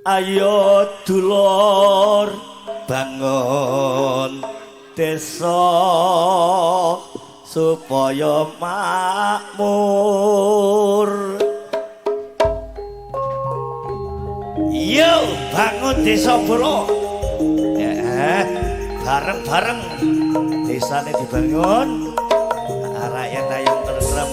Ayo dulur bangun desa supaya makmur. Yo bangun desa bolo. Ya, bareng-bareng desane dibangun, rakyat ayom tentrem.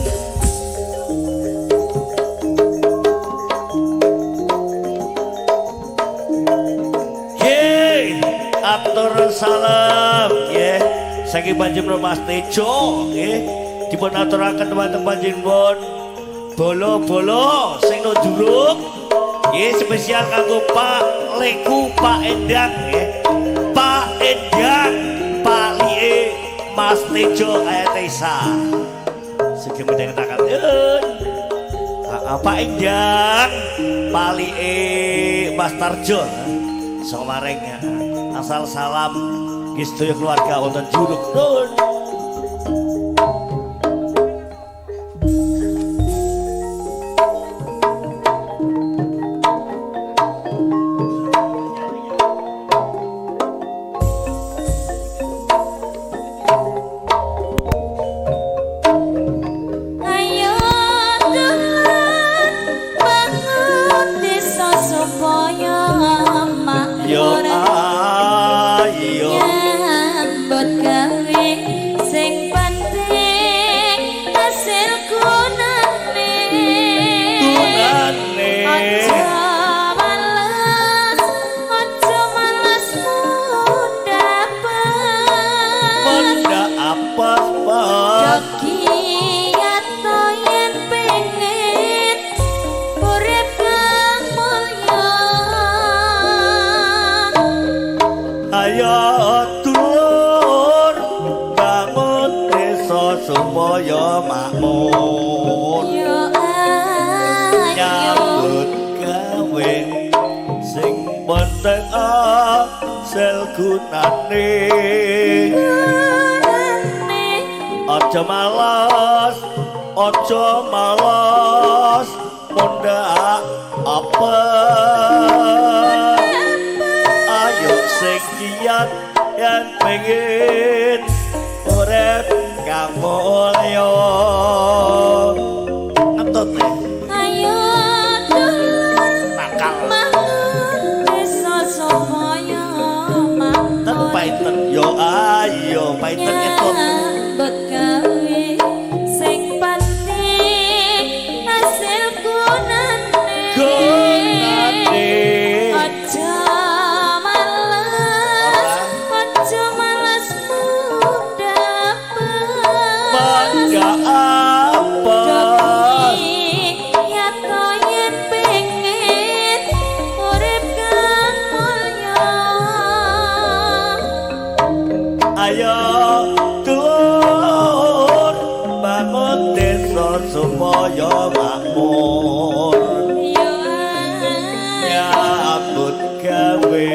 Atur salam nggih saking panjenengan Mas Tejo nggih dipun aturaken dhumateng panjenengan bolo-bolo sing no juruk nggih spesial kanggo Pak Leku Pak Endang nggih Pak Endang Pak Lie Mas Tejo Ayatesa sugeng midhangetaken Pak Endang Pak Lie Mas Tarjo Somareng asal salam nggih sedaya keluarga wonten Juruk. Nuwun. Ayo dulur bangun desa supaya makmur. Yo ayo nyambut gawe sing penting hasil gunane. Gunane. Aja males, aja males mundapet. Menda apa Pak? Giat yen pengen urip kang mulya. Ayo dulur bangun desa supaya makmur. Yo ayo Nyambut gawe sing penting hasil gunane. Gunane. Aja males, aja males mundhak apa. Ayo sing giat yen pengen urip kang mulya. Ngentut nih. Ayo dulur Nakal. bangun desa supaya Ten makmur. paiten yo ayo paiten ngentut. Nyambut gawe sing penting hasil gunane. Gunane. Aja males, aja males mundapet. Mangga apa? Giat yen pengen urip kang mulya. Ayo dulur bangun desa supaya makmur. Yo ayo Nyambut gawe